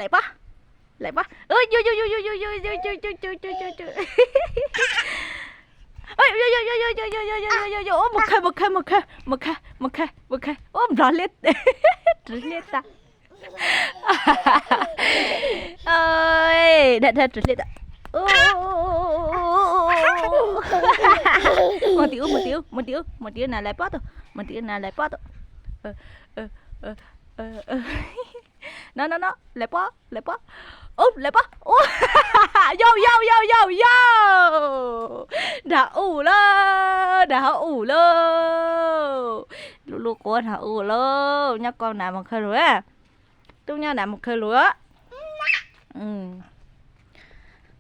Laim pob, laim pob. Mus khawb, mus khawb, mus khawb, mus khawb, mus khawb, mus khawb, mus khawb. Ub, nplog liab, rwg liab tag. Dab dab rwg liab tag. Mus tim ub, mus tim ub, mus tim ub, mus tim ub na, laim pob tau, mus tim ub na, laim pob tau. No no no, laim pob, laim pob. Ub, laim pob. Yau yau yau yau yau. Nrag u lauj, nrag hauv u lauj. Lub lub quav nrag u lauj, nyob koj na mus khawb luag. Tub nyob na mus khawb luag.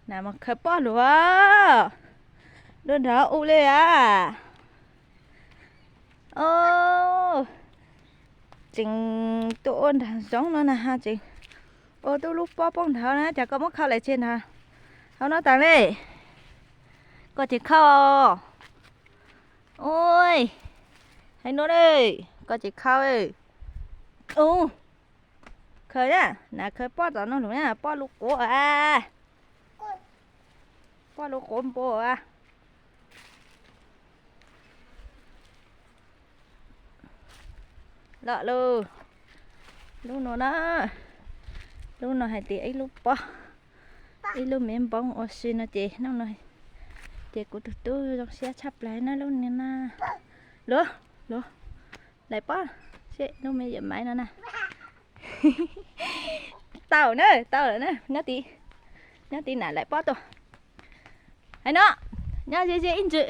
Na mus khawb pob luag. Lub nrag u li a. Tseem tuaj ua nrag zoov no na ha, tseem ua tub lub pob poob nrag na, cas koj muab khau lawm tseg nrag hauv no tas li. Koj tsis khau. Ua, hais no ne, koj tsis khau. Ub, khawb na, na khawb pob tom no lug na, pob lub quav a. Pob lub quav npua a. Los lub, lub no na, lub no hais tias ib lub pob, ib lub me npoob ua si no ces hnub no ces kuv tus tub zoo siab tshaj plaws na lub no na. Luag, luag, laim pob, seb lub me yawm maiv no na. Tau na, tau lawm na, nyob tid, nyob tid na, laim pob tuaj. Hais no, nyob ze ze ib ntsis.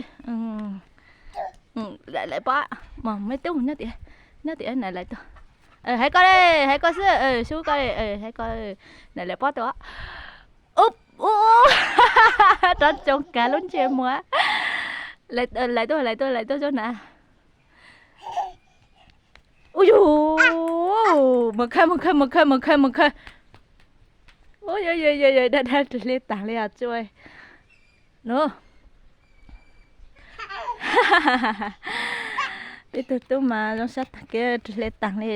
Laim pob, me tub nyob tid, nyob tid na, laim tuaj. Hais koj li, hais koj xwb, sub koj li, hais koj, na laim pob tuaj. Ub, ub, rov tsoo kag lub ntsej muag. Laim tuaj, laim tuaj, laim tuaj zoo na. Ub yus, mus khawb, mus khawb, mus khawb, mus khawb, mus khawb. Ub, yog yog yog yog, dab dab rwg liab taag li os tsuj. Peb tug tub mas zoo sab taag kev, rwg liab taag li.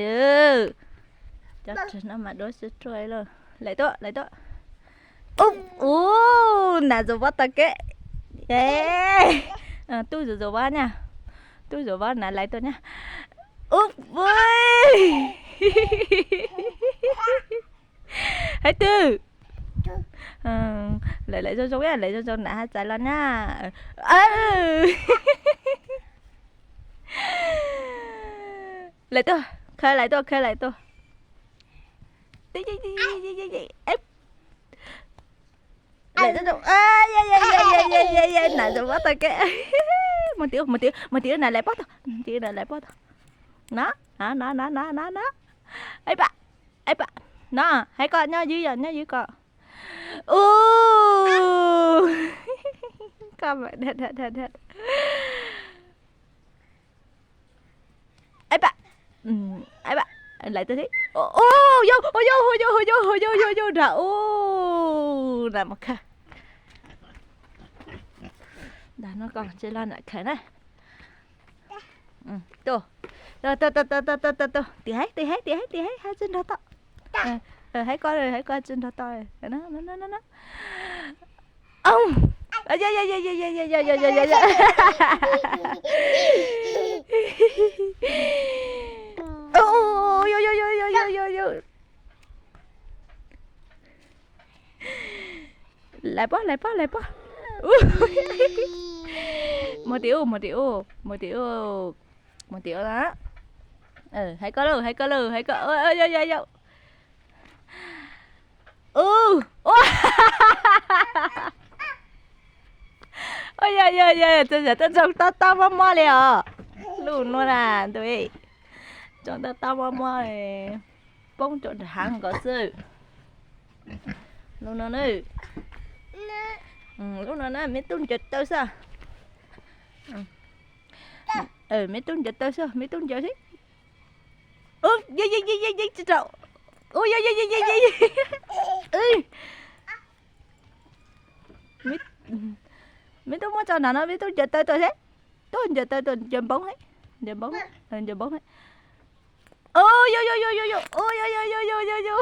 Cov rwg no mas duab sib ruaj lawm. Laim tuaj, laim tuaj. Ub, ub, na zuav pob tau kev. Tub zuav zuav pob nyaj. Tub zuav pob na, laim tuaj nyaj. Ub, hais twg. Laim laim zoo zoo, laim zoo zoo na, hais txais los na. Laim tuaj, khawb laim tuaj, khawb laim tuaj. Laim tuaj, na zuav pob tau kev. Mus tim, mus tim, mus tim na, laim pob tau, tim na, laim pob tau. No, no, no, no, no, no. Ib pam, ib pam. No, hais koj nyob ywg, yog nyob ywg koj. Ub, koj mas. Ib pam, ib pam, laim tuaj thiab. Yau, yau, yau, yau, yau, yau, yau, yau, nrag u, na mus khawb. Nrag no koj tsis los na, khawb na. Tuaj, tuaj, tuaj, tuaj, tuaj, tuaj, tim haib, tim haib, tim haib, tim haib, haib tsis nrog tau. Haib koj, haib koj tsis nrog tau. Laim pob, laim pob, laim pob. Mus tim ub, mus tim ub, mus tim ub, mus tim ub na. Haib koj lauj, haib koj lauj, haib koj. Yau, yau, yau. Yau, yau, yau, txawm tuaj tsoo tob tob mob mob li os. Lub nuav na, ntu, tsoo tob tob mob mob li, poob rua nram hav nkaus xwb. Lub no na, lub no na, me tub ncaws taw xwb. Me tub ncaws taw xwb, me tub ncaws xwb. Yeej, yeej, yeej, yeej tsis tau. Ua, yeej, yeej, yeej, yeej, yeej. Me tub muab tso nrad no, me tub ncaws taw tuaj seb. Tub ncaws taw tuaj, ncaws npoob seb. Ncaws npoob, ncaws npoob seb. Yau, yau, yau, yau, yau, yau, yau, yau, yau, yau.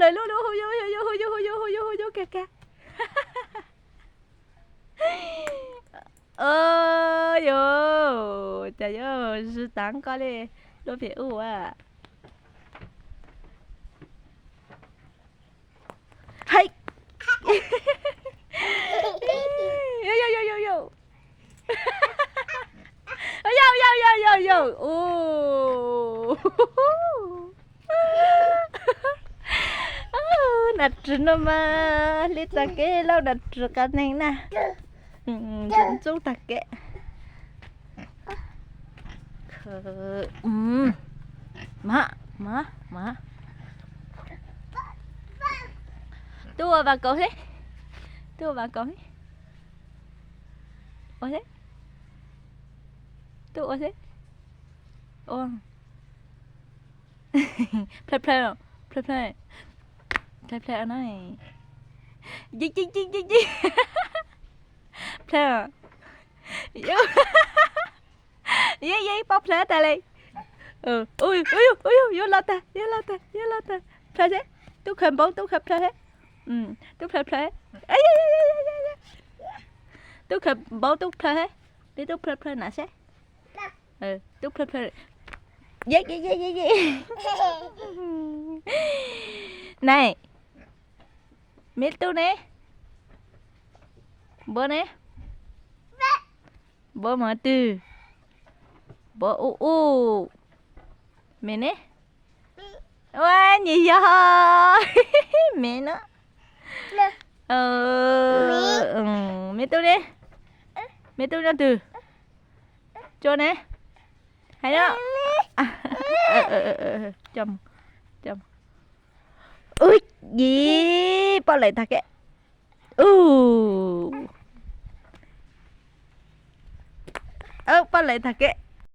lawv lub lub hu yuj hu yuj hu yuj hu yuj hu yuj hu yuj kag kag. Yus, cas yuav zw tav koj li, lub pem ub a. Hais. Yau, yau, yau, yau, yau. Yau, yau, yau, yau, yau. Nas rwg no mas li tag kev lauj, nas rwg qas neeg na. Ntxub tag kev. Mas, mas, mas. Tub ua vas kaum seb. Tub ua vas kaum seb. Ua seb. Tub ua seb. Ua. Plhaw plhaw, plhaw plhaw. Plhaw plhaw no. Yig yig yig yig yig. Plhaw. Yeej yeej poj plhaw tag li. Ua, yuav los tag, yuav los tag, yuav los tag. Plhaw seb. Tub khaws npaum, tub khaws plhaw seb. Tub plhaw plhaw. Tub khaws npaum, tub plhaw seb. Peb tub plhaw plhaw na seb. Tub plhaw plhaw. Ye ye ye ye ye. Nai, me tub ne? Npua ne? Npua mus twg? Npua ub ub. Me ne? Ua, nyias yog. Me no. Me tub ne? Me tub nyob twg? Tsua ne? Hais no. Ub, yig, poj lawm tag kev. Ub, poj lawm tag kev.